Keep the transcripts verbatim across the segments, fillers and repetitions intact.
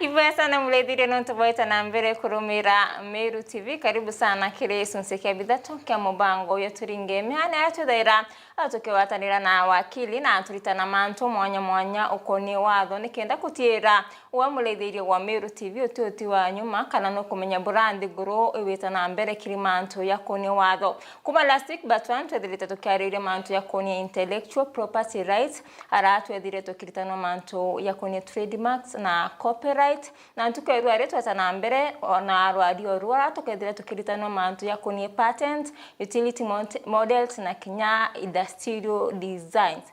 Ibwega sana murithirie nontu bwaita na mbere kurumira Meru T V. Karibu sana kiri gicunci kia bithatu kia mubango uyu turinge miana ya twithaira tukigwatanira na wakili na turitana mantu mwanya mwanya ukoni watho nikenda kutiira we murithirie wa Meru T V uti uti wa nyuma kana nukumenya bura nthiguru iwita na mbere kiri mantu ya koni watho. Kuma last week but one twethirite tukiariria mantu ya koni intellectual property rights, ara twethire tukiritanwa mantu ya koni trademarks na copyright. Na ntuku ya rua ri tweta na mbere, o na rwario rura tukethira tukiritanwa mantu ya koni patent, utility mont-, models na kinya industrial designs.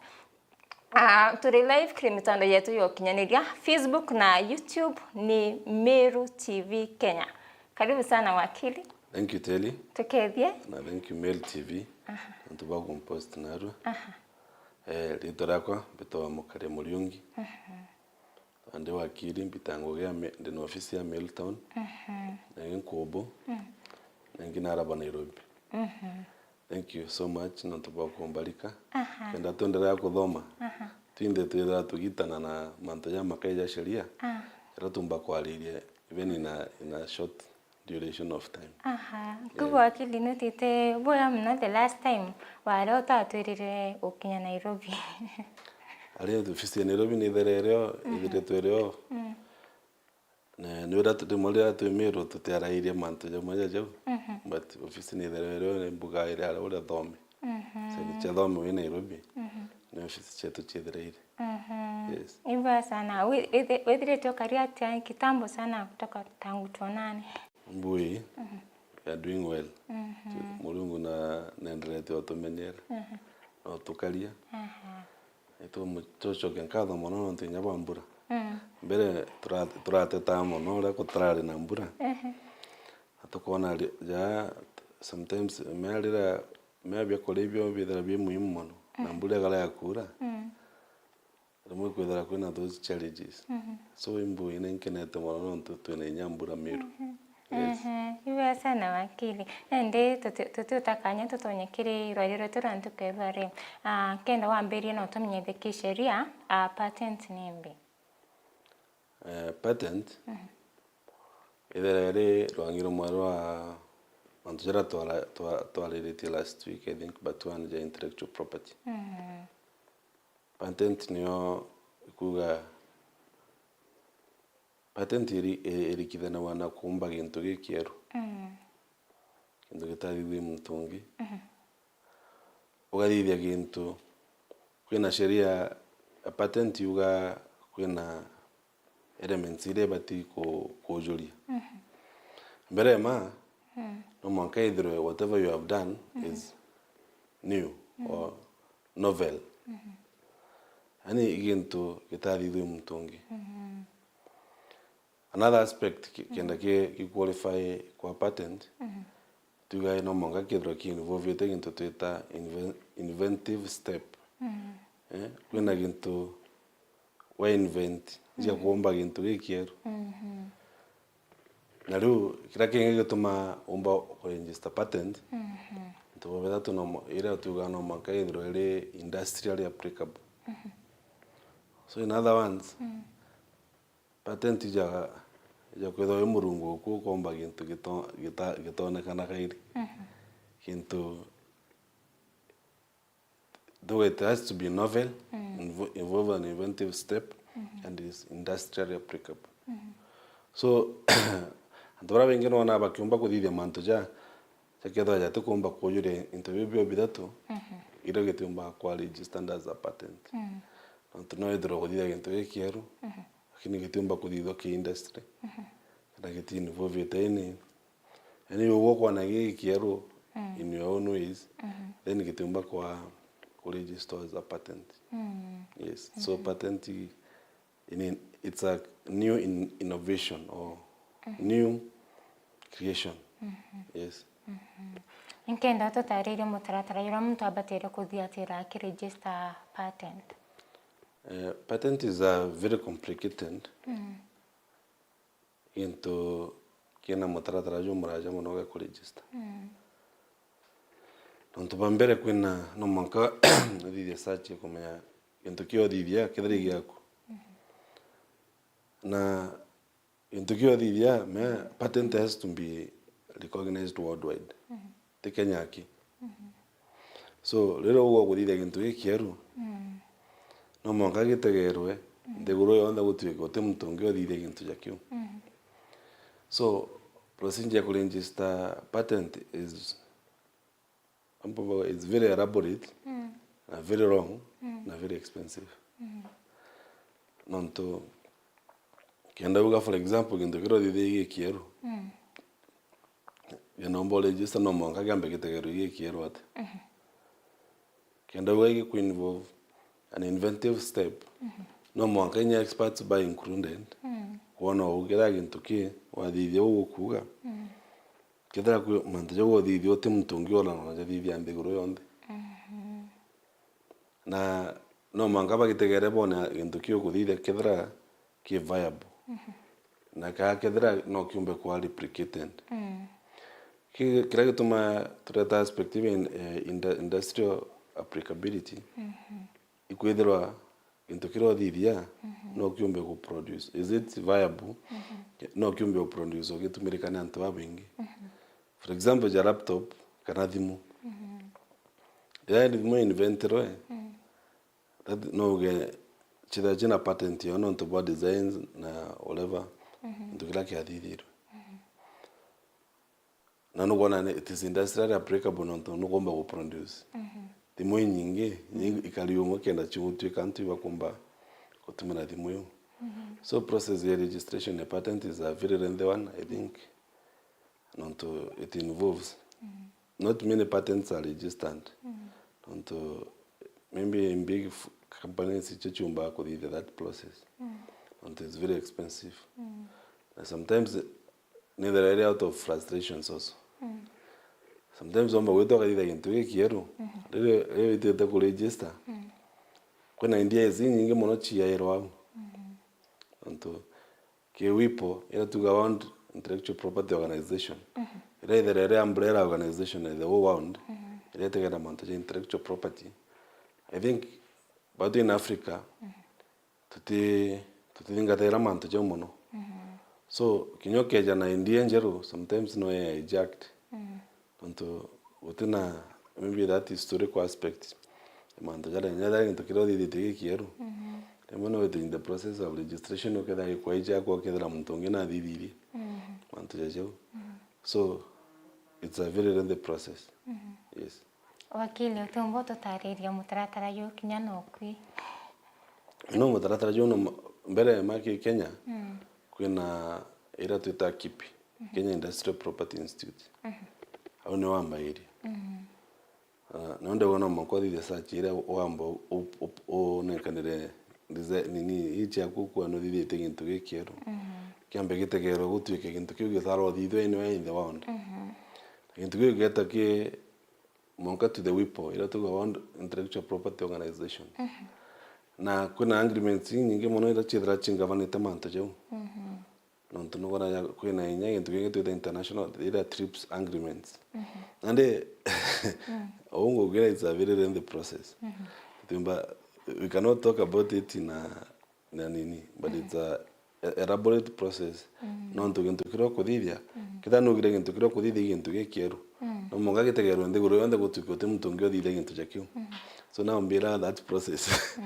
Ah, turi live kiri mitandao yetu ya ukinyaniria, Facebook na YouTube ni Meru T V Kenya. Karibu sana wakili. Thank you, Teli. Tukethie. Na thank you, Meru T V. Aha. Antu ba kumpost narua. Aha. Eh, ritwa riakwa mbitwa Mukare Muriungi. Aha. Ndi wakili, mbita ngugi ya Me-, ndi na ofisi ya Meru Town. Mhm. Na ingi Nkubu. Mm. Na ingi naraba Nairobi. Mhm. Thank you so much nontu bwa kumbarika. Aha. Kenda twenderea kuthoma. Aha. Twinthe twithira tugitana na mantu ja makai ja sheria. Ah. Jaria tumba kwariria even in a, in a short duration of time. Aha. Yes. Kwou wakili nutite bwega mono the last time waria utatwirire ukinya Nairobi. Aria ofisi ya Nairobi nitherere o, mhm, ithiritwe rio. Mm. Na nwira tu-, rimwe riria twi Meru tutiarairie mantu jamwe ja jau. Mhm. But ofisi nitherere rio ni mbuga iria aria uria thome. Mhm. Seni cia thome wi Nairobi. Mhm. Ni ofisi cietu ciithireire. Mhm. Yes. Ibwega sana. Wi-, withi-, withirite ukari atia kitambo sana kutoka tangu tuonane? Mbui, mhm, we are doing well. Mhm. Murungu na nenderete utumenyera. Mhm. Na utukaria. Aha. Ni tumu-, tucoke nkatho mono nontu inya bwa mbura. Mm. Mbere tura-, turatetaa mono uria gutarari na mbura. Ehe. Na tukoona ri-, ja sometimes mea riria mea biakuria ibio bithira bi muhimu mono. Na, mm, mbura igara ya kuura. Mm. Rimwe ikwithira kwina those challenges. Mhm. So, imbu ina inkenete mono nontu twina inya mbura Meru. Mhm. Yes. Ehe, ibwega sana wakili. Nandi tuti-, tutiuta kanya tutonye kiri rwario rwetu rwa ntuku ya rua ri. Ah, kenda wambirie na utumenyithie kisheria, ah, patent ni mbi? Eh, patent, mhm, ithira iri rwangi rumwe rwa mantu jaria twara-, twa-, twariritie last week, I think, but one ja intellectual property. Mhm. Patent niyo ikuuga, patent iri-, i-, irikithanagua na kuumba gintu gikieru. Mm. Gintu gitathithui muntu ungi. Mhm. Ugathithia gintu, kwina sheria ya patent yuga kwina elements iria ibati ku-, kuujuria. Mhm. Mbere ya ma, mm, no mwanka ithirwe whatever you have done, mhm, is new, mm, or novel. Mhm. Yaani, i gintu gitathithui muntu ungi. Mhm. Another aspect ki-, mm, kenda ki-, gi qualify kwa patent, mhm, tugae no mwanka kithirwa ki involvite gintu twita inven-, inventive step. Mhm. Eh, kwina gintu wa invent, cia, mhm, kuumba gintu gikieru. Mhm. Na riu, kiria kingi gitumaa umba ku register patent, mhm, nontu bwa bethatu no mo-, iria tuugaga no mwanka ithirwe iri industrially applicable. Mhm. So in other words, mm, patent ja, ja kwithirwa wi murungu uku ukomba gintu gito-, gita-, gitonekana kairi. Mhm. Gintu Though it has to be novel, mm, invo-, involve an inventive step, mhm, and is industrially applicable. Mhm. So, antu baria baingi nona bakiumba kuthithia mantu ja, ja kethira jatikumba kujuria into biu bio bithatu, mhm, irio gitiumbaga kwa registered as a patent. Mm. Nontu no ithirwe kuthithia gintu gikieru, mhm, lakini gitiumba kuthithwa ki industry, mhm, kana giti involvite in Yaani, ugwe ukwona giki kieru, mm, in your own ways, mhm, then gitiumba kwa ku register as a patent. Mm. Yes. So, mhm, patent i-, in, in, it's a new in-, innovation or, mhm, new creation. Mhm. Yes. Mhm. Nkenda tutaririe mutaratara juria muntu abatire kuthiatira aki register patent. Eh, patent is a very complicated. Mm. Gintu kina mutaratara jumuraja mono gia ku register. Mm. Nontu bwa mbere kwina, no mwanka uthithie search ya kumenya gintu kia uthithia kethira i giaku. Mhm. Na Gintu kiu uthithia, me patent has to be recognized worldwide. Ti Kenya aki. So, riria ugwa kuthithia gintu gikieru, no mwanka gitegerwe nthiguru yonthe gutuike guti muntu ungi uthithia gintu ja kiu. So, procedure ya kuregister patent is, it's very elaborate, na very long, na very expensive. Nontu kenda uga, for example, gintu kiria uthithia gikieru, kenda umba uregister, no mwanka kiambe gitegerwe gikieru ati. Kenda uga gikuinvolve an inventive step, no mwanka inya experts ba included, kwona uu kethira gintu ki wathithia uu ukuuga, kethira kwi mantu jau uthithia uti muntu ungi urona jathithia nthiguru yonthe. Na no mwanka bagitegere bone gintu kiu ukuthithia kethira ki viable. Na kaa kethira no kiumbe kwa replicated. Ki-, kiria gituma tureta aspect iu in-, eh, indu-, industrial applicability, ikwithirwa gintu kiria uthithia no kiumbe ku produce. Is it viable? No kiumbe ku produce ugitumirika ni antu babaingi. For example, ja laptop kana thimu. Riria thimu inventirwe, that no uge chithira china patent yo nontu bwa designs na whatever, gintu kiria kiathithirwe. Na nukwona ni, it is industrially applicable nontu nukumba ku produce thimu inyingi, inya ikari umwe kenda cigutuika antu ibakumba gutumira thimu iu. So process ya registration ya patent is a very lengthy one, I think, nontu it involves, not many patents are registered, nontu maybe in big f-, companies icio ciumbaga kuthithia that process, nontu it's very expensive. Na sometimes nithira iri out of frustrations also. Sometimes womba gwita ukathithia gintu gikieru, riria, riria witite ku register, kwina ideas inyingi mono ciairwa au. Nontu ki WIPO, iria tuga World Intellectual Property Organization, iria ithira iri umbrella organization ya the whole world, iria itegera mantu ja intellectual property. I think bado in Africa, tuti-, tutithingatira mantu jau mono. So, kinya ukeja na idea njeru, sometimes no ya hijacked. Nontu gutina, maybe that historical aspect ya mantu jaria, inya jaria gintu kiria uthithitie gikieru, rimwe no withire in the process of registration, ukethira gikwa hijackwa, ukethira muntu ungi nathithirie mantu ja jau. So, it's a very lengthy process. Yes. Wakili, utiumba ututariria mutaratara juu kinya nokwi? No mutaratara juu no ma-, mbere ma ki Kenya, kwina iria twita KIPI, Kenya Industrial Property Institute. Au ni wambairia. Ah, na unde wona mwanka uthithie search iria wamba u-, u-, u-, unenkanire design, nini, ii ciaku kwa nuthithitie gintu gikieru. Kiambe gitegerwe gutuike gintu kiu githarwa uthithua anywhere in the world. Gintu kiu geta ki mwanka to the WIPO, iria tuga World Intellectual Property Organization. Na kwina agreements inyingi mono iria ciithira cingavanite mantu jau. Nontu nukwona ja-, kwina inya gintu kingi twita international, iria TRIPS agreements. Nandi, uu ngugira it's a very lengthy process. Twimba, we cannot talk about it na na nini, but it's a e-, elaborate process. Nontu gintu kiria ukuthithia, kethira nugire gintu kiria ukuthithia i gintu gikieru, no mwanka gitegerwe nthiguru yonthe gutuike uti muntu ungi uthithia gintu ja kiu. So now mbira that process.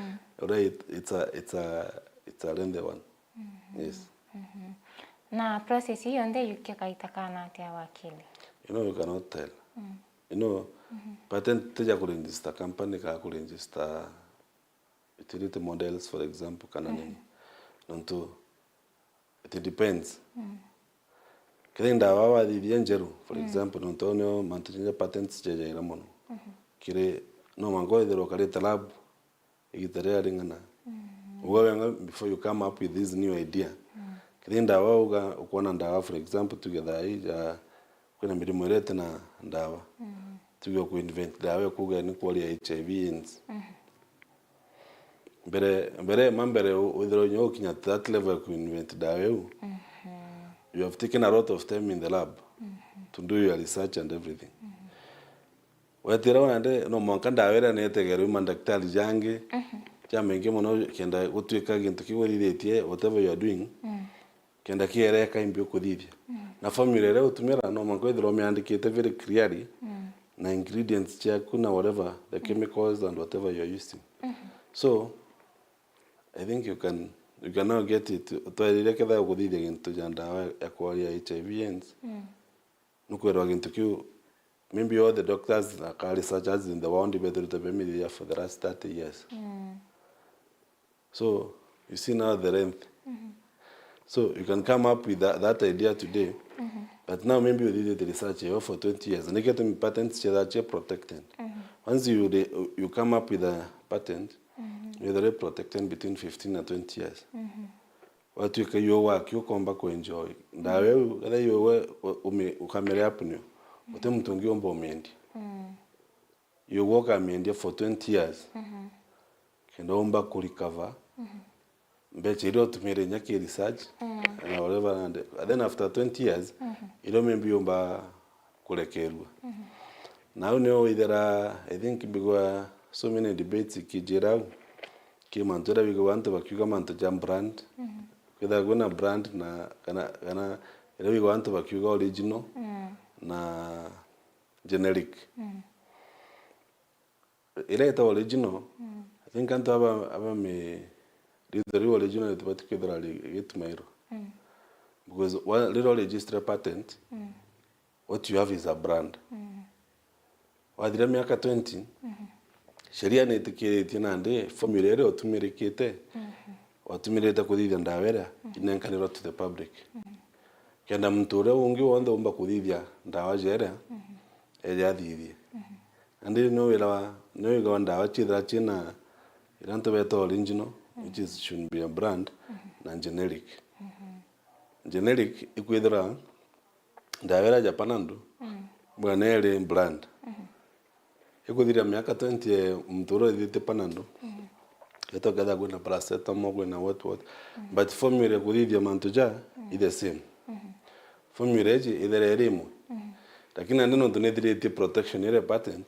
Alright, it's a, it's a, it's a lengthy one. Yes. Na process iyo yonthe yukia kaita kana atia, wakili? You know, you cannot tell. You know, patent ti ja kuregister company kana kuregister utility models, for example, kana nini. Nontu it depends. Kethira i ndawa wathithia njeru, for example, nontu au nio mantu jaja patents jajaira mono. Kiri, no mwanka withirwe ukarite lab igita riria ring'ana. Uga wenga before you come up with this new idea. Kethira i ndawa uga, ukwona ndawa, for example, tuge thaa ii ja, kwina mirimo iria iti na ndawa. Tuge ku invent ndawa ikuga ni kwaria H I V AIDS. Mbere, mbere, ma mbere u-, withirwe inya ukinya to that level ya ku invent ndawa iu, you have taken a lot of time in the lab to do your research and everything. Wetira nandi, no mwanka ndawa iria netegerwe i mandaktari jangi, ja maingi mono, kenda gutuika gintu kiu withithitie, whatever you are doing, kenda kiere kaimbi ukuthithia. Na formula iria utumira no mwanka withirwa umiandikite very clearly, na ingredients ciaku na whatever, the chemicals and whatever you are using. So, I think you can, you can now get it. Utwarire ketha ukuthithia gintu ja ndawa ya kwaria H I V AIDS, nukwirwa gintu kiu, maybe all the doctors na ka researchers in the world bethirite bemithithia for the last thirty years. So, you see now the length. So, you can come up with that, that idea today, but now maybe you did the research here for twenty years. Nikio tumi patents cia that are protected. Once you, de- you come up with a patent, you're protected between fifteen na twenty years. Watuika iwe waki ukomba kuenjoy ndawa iu, ketha iwe we u- umi- ukamere apneo, uti muntu ungi umba umiendia. Iwe ukamyendia for twenty years, kenda umba kurecover mbecha iria utumire inya ki research, na whatever, and then after twenty years, irio maybe umba kurekerua. Na au nio withira, I think, mbigwa so many debates ikijira au, ki mantu iria bigagwa antu bakiuga mantu ja brand, kwithagwa kwina brand na, kana, kana iria bigagwa antu bakiuga original na generic. Iria itawa original, I think antu aba, aba mi-, ritho riu original ritibati kwithirwa ri-, rigitumairwa. Because wa-, riria uregister patent, what you have is a brand. Wathira miaka twenty, sheria niitikiritie nandi formula iria utumirikite, watumirite kuthithia ndawa iria, inenkanirwa to the public. Kenda muntu uria ungi wonthe umba kuthithia ndawa ja iria, eja athithie. Nandi ni wira wa, ni wira wa ndawa ciithira ciina iria antu beta original, which is, should be a brand, na generic. Generic ikwithira ndawa iria ja Panadol, bwana iri brand. Ikuthiria miaka twenty, eh, muntu uria uthithite Panadol, geta ukethira kwina paracetamol, kwina what what. But formula ya kuthithia mantu ja i the same. Formula iji ithera iri imwe. Lakini nandi nontu nithiritie protection iria patent,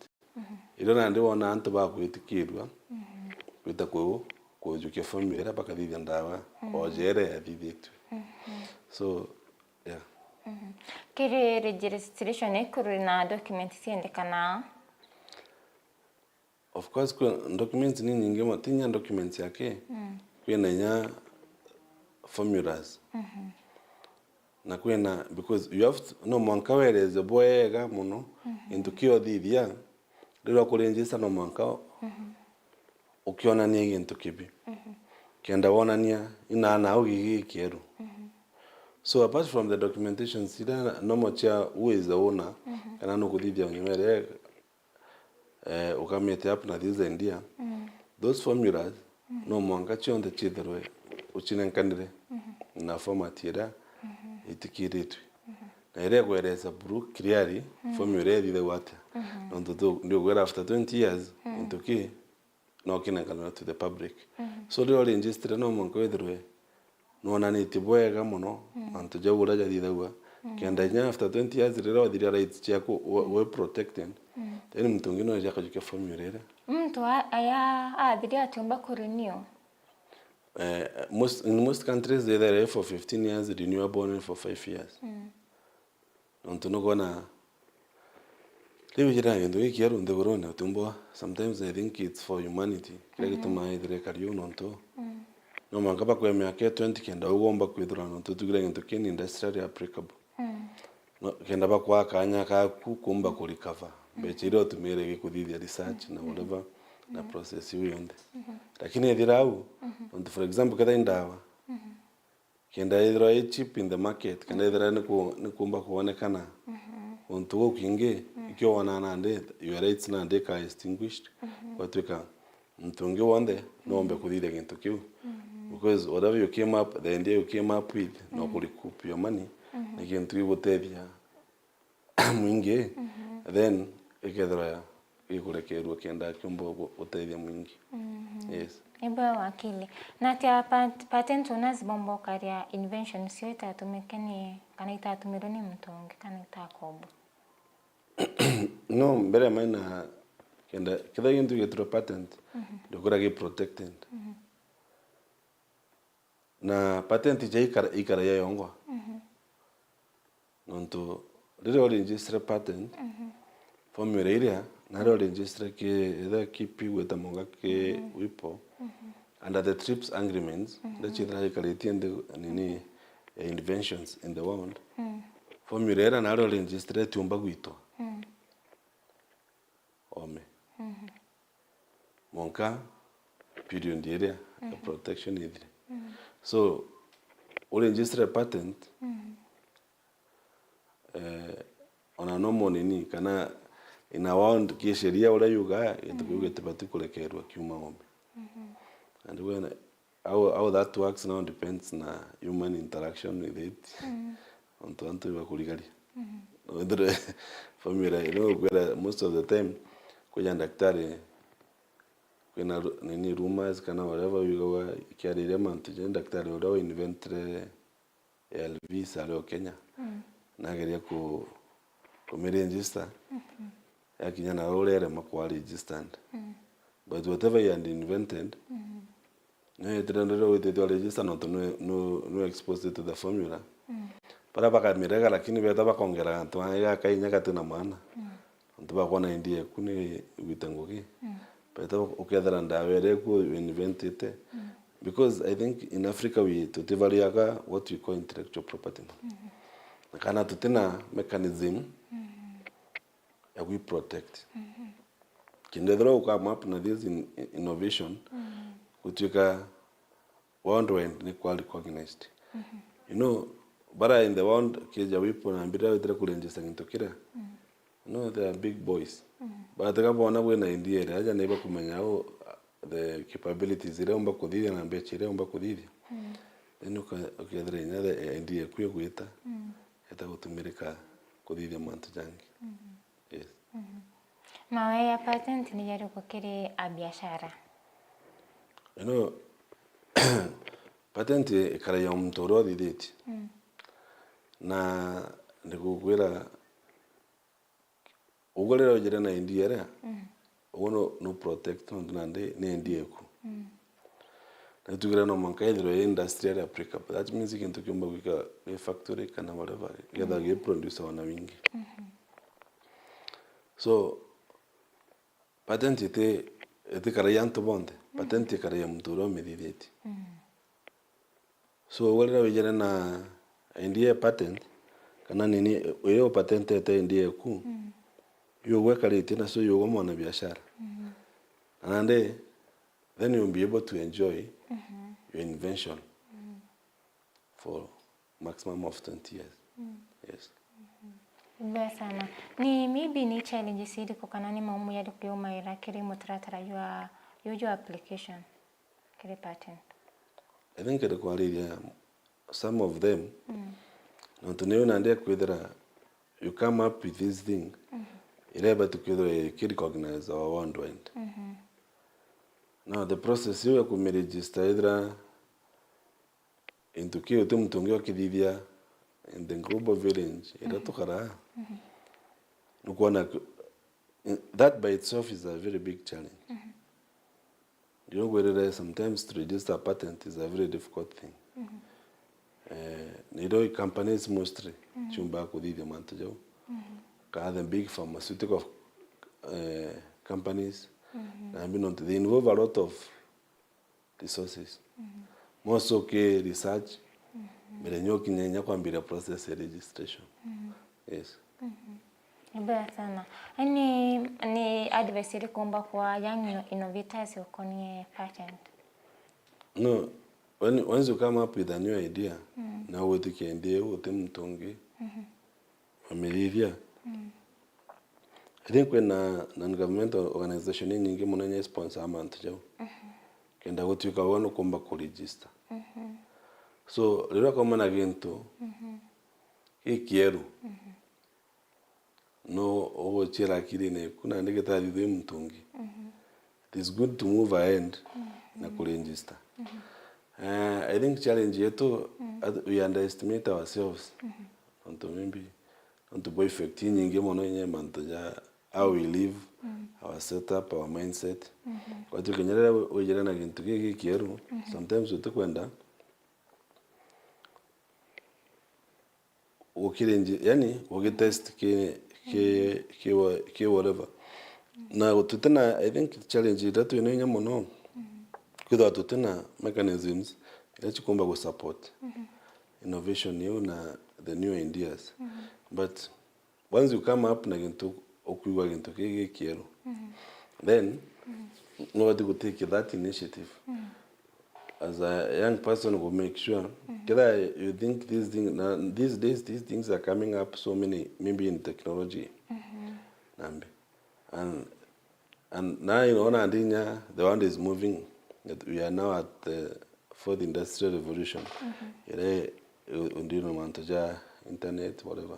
irio nandi wona antu bakwitikirua gwita ku-, kujukia formula iria bakathithia ndawa o ja iria yathithitue. So, yeah. Kiri registration iku ri na documents ciendekanaa? Of course, kwi documents ni nyingi mono, ti inya documents yake, kwina inya formulas. Na kwina, because you have to, no mwanka wereze bwega mono gintu kiu uthithia, riria ukuregister no mwanka ukionania gintu kibi. Kenda wonania ina na au gigi kieru. So apart from the documentations iria normal cia who is the owner, kana nukuthithia nyumere, eh, ukamite up na this idea, those formulas no mwanka cionthe ciithirwe ucinenkanire na format iria itikiritwe. Na iria igwereza buru clearly formula iria ithithagua atia. Nontu tu-, ndiugwira after twenty years, gintu ki no kinenkanirwe to the public. So riria uregister no mwanka withirwe nwonanitie bwega mono mantu jau uria jathithagua. Kenda inya after twenty years riria wathiria rights ciaku we, we protected, then muntu ungi no eja akajukia formula iria. Muntu a-, aya athiria atiumba kurenew? Eh, most, in most countries, they are for fifteen years, renewable only for five years. Nontu nukwona, riu ijira gintu gikieru nthigurune, utiumba, sometimes I think it's for humanity, kiria gitumaa ithira ikari uu nontu no mwanka bakwe miaka twenty kenda ugomba kwithirwa, nontu tugire gintu kii ni industrially applicable. No, kenda bakwa kanya kaku kumba ku recover mbecha iria utumire gikuthithia research na whatever, na process iu yonthe. Lakini ethira au, nontu for example, ketha i ndawa, kenda ithirwa i cheap in the market, kana ithirwa ni ku-, ni kumba kwonekana untu gukwingi, ikio wonaa nandi, your rights nandi ika extinguished, gwatuika muntu ungi wonthe no ombe kuthithia gintu kiu. Because whatever you came up, the idea you came up with, no ku recoup your money, ni gintu gigutethia mwingi, then ikethirwa ya-, gikurekerua kenda kiumba gu-, gutethia mwingi. Yes. Ibwe wakili. Na atia pat-, patent owners bomba ukaria invention cio itatumike ni, kana itatumirwe ni muntu ungi, kana itakombwa? No, mbere ya maina kenda, kethira gintu gitiro patent, ndukura gi protected. Na patent ja ikara, ikara ya yongwa. Mhm. Nontu riria uregister patent, mhm, formula iria, na riria uregister ki, ethira ki pigweta monga ki, mhm, wipo, mhm, under the trips agreements, mhm, iria ciithira ikaritie nthi nini, eh, inventions in the world. Mm. Formula iria na riria uregister itiumba gwitwa. Mm. Ome. Mhm. Mwanka period iria ya, mhm, protection ithire. Mhm. So, uregister patent, mhm, eh, ona no monini, kana in a world ki sheria uria yugaga, gintu kiu, mhm, gitibati kurekerwa kiuma ome. Mhm. And when, how, how that works now depends na human interaction with it. Mm. Ontu antu ibakurigaria. Mm. Wethire formula ino ukwira most of the time, kwija daktari, kwina ru-, nini, rumors kana whatever, yugaga ikiariria mantu ja daktari uria wa inventire A R Vs ari o Kenya, mm, nageria ku, kumiregister, mhm, yakinya nawe urerema kwa registered. Mm. But whatever you had invented, mhm, no etire ndore witithwa register nontu no, no, no exposed to the formula. Mm. Bara bakamirega, lakini beta bakongera gantu gangi gakainya gatina maana. Mm. Antu bakwona idea eku ni igwite ngugi. Mm. Beta ukethira ndawa iria eku inventite. Mm. Because I think in Africa we, tutivariaga what we call intellectual property. Mm. Na kana tutina mechanism, mm, ya gwi protect. Mm. Kindu ethira u come up na this in, innovation, mm, gutuika worldwide ni kwa recognized. Mhm. You know, bara in the world, kija wipo na mbira witire kuregister gintu kiria. Mhm. You know, they are big boys. Mhm. But ka bona kwina idea iria, aja ni bakumenya, oh, the capabilities iria umba kuthithia na mbecha iria umba kuthithia. Mhm. Then uka-, ukethira inya the idea eku igwita, mhm, eta gutumirika kuthithia mantu jangi. Mhm. Yes. Mhm. Mawe ya patent ni jariku kiri a biashara? You know, patent ikaragia muntu uria uthithitie. Mm. Na ndigukwira, uguo riria ujire na idea iria, mm, uguo no, no protect nontu nandi ni idea eku. Mm. Na itugire no mwanka ithirwe i industrially applicable. That means gintu kiumba gwika gi factory kana whatever, getha, mhm, gi produce ona wingi. Mhm. So, patent iti, itikaragia antu bonthe. Mhm. Patent ikaragia muntu uria umithithitie. Mhm. So, we riria wijire na idea ya patent, kana nini, uria upatentete idea eku, mm, yo ugwekaritie na so yo ugwe mwana biashara. Mhm. Na nandi, then you'll be able to enjoy, mhm, your invention, mm, for maximum of twenty years. Mm. Yes. Mhm. Mbea sana. Ni maybe ni challenges iriku kana ni maumu jariku jaumaira kiri mutaratara jwa, juu jwa application kiri patent? I think iri kwariria some of them. Mm. Nontu niyo nandi akwithira you come up with this thing, mhm, iria ibati kwithirwa iki recognize our worldwide. Mhm. Now, the process iu ya kumiregister, ithira into kiu uti muntu ungi ukithithia in the global village iria, mhm, tukaraa, mhm, nukwona ku-, that by itself is a very big challenge. Mhm. Ndio ngwirire sometimes to register a patent is a very difficult thing. Mhm. Eh, ni irio companies mostly, mhm, ciumbaga kuthithia mantu jau. Mhm. Kana the big pharmaceutical, eh, companies, mhm, na mbi nontu they involve a lot of resources. Mhm. Mostly ki research, mhm, mbere nyo kinya inya kwambiria process ya registration. Mhm. Yes. Mhm. Ni mbega sana. Ani ni advice iriku umba kwa young inno-, innovators ukonie patent? No, when, once you come up with a new idea, mm, na ugwitikia idea iu uti muntu ungi, mhm, wamithithia. Mm. I think kwina non-governmental organization inyingi mono inya isponsor mantu jau. Mhm. Kenda gutuika we nukumba kuregister. Mhm. So, riria ukauma na gintu, mhm, gikieru, mhm, no uguchiira akirine eku, nandi gitathithua i muntu ungi. Mhm. It is good to move ahead, mhm, na kuregister. Mhm. Eh, I think challenge yetu, mhm, at-, we underestimate ourselves. Mhm. Nontu maybe, nontu bwa effect inyingi mono inya mantu ja how we live, mhm, our setup, our mindset. Mhm. Kwati kinya riria wijire na gintu giki kieru, mhm, sometimes utikwenda gukiri nji-, yani, gugitest ki, ki, ki wa-, ki whatever. Na tutina, I think challenge iria twina inya mono, kwithirwa tutina mechanisms iria cikumba gu support innovation iu na the new ideas. But once you come up na gintu, ukwigua gintu kii gikieru, then no wati gu take that initiative as a young person go make sure kethira you think this thing, na these days these things are coming up so many, maybe in technology, nambi, and, and now, you know, na ndinya the world is moving, that we are now at the fourth industrial revolution, ire u-, undino mantu ja internet, whatever,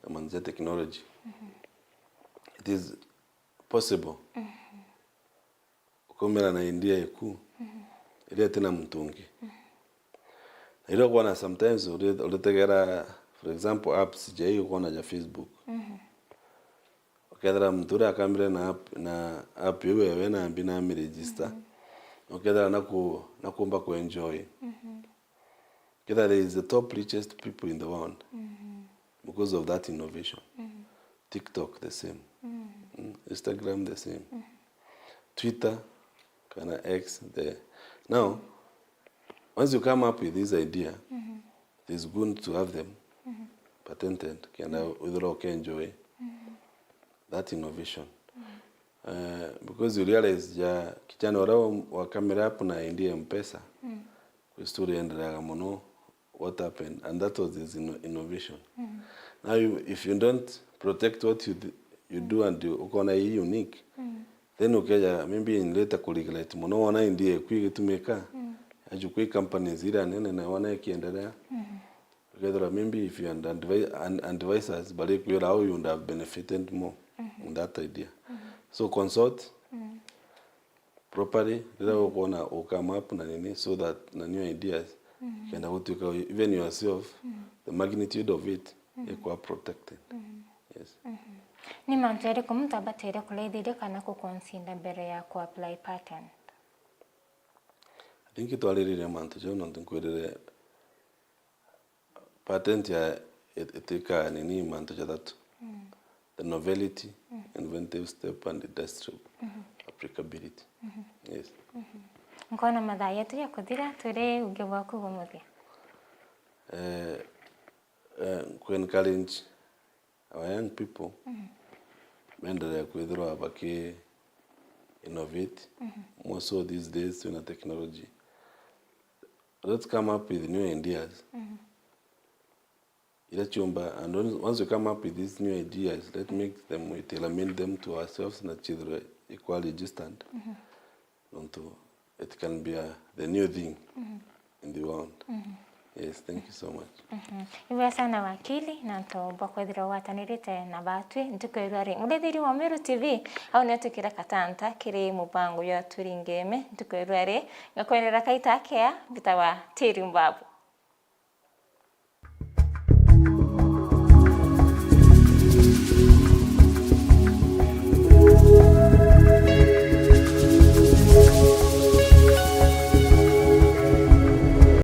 na mantu ja technology. It is possible ukaumira na idea iku iria itina muntu ungi. Na iria ukwona sometimes uri-, uritegera, for example, apps ja ii ukwona ja Facebook. Ukethira muntu uria akamire na app, na app iu ewe nambi na ami register. Ukethira naku-, nakumba ku enjoy. Kethira there is the top richest people in the world because of that innovation. TikTok the same. Mm, Instagram the same. Twitter, kana X, the, now, once you come up with this idea, it is good to have them patented, kenda withirwa ukenjoy that innovation. Eh, because you realize ja kijana uria wa, wa camera app na idea Mpesa, kwi story endereaga mono, what happened, and that was his inno-, innovation. Now, you, if you don't protect what you d-, you do and you, ukona ii unique, then ukeja maybe in later ku regret mono, wona idea iku igitumika, ajuku i companies iria nene na wona ikiendelea. Ukethirwa maybe if you and advi-, and advisors bari kwira how you would have benefited more in that idea. So consult properly riria ukwona u come up na nini, so that na new ideas kenda gutuika even yourself, the magnitude of it ikwa protected. Yes. Ni mantu jariku muntu abataire kurithiria kana ku consider mbere ya ku apply patent? I think twaririria mantu jau, nontu nkwirire patent ya it-, itwikaga nini mantu jathatu. The novelty, inventive step and industrial applicability. Yes. Nkona mathaa jetu jakuthira, twire uge bwaku bwa muthia. Eh, eh, ku encourage our young people mendelee kwithirwa baki innovate. More so these days twina technology. Let's come up with new ideas. Ira ciumba, and once, once we come up with these new ideas, let make them, we tailor made them to ourselves na cithirwe ikwa registered. Nontu it can be a, the new thing in the world. Yes, thank you so much. Ibwega sana wakili, nontu bwa kwithirwa ugwatanirite na batwi ntuku ya irua ri. Murithiri wa Meru T V, au nio tukira katanta kiri mubango jwa Turi Ngeme ntuku ya irua ri. Ngakwendera kaita kea, mbitawa Tiri Mbabu.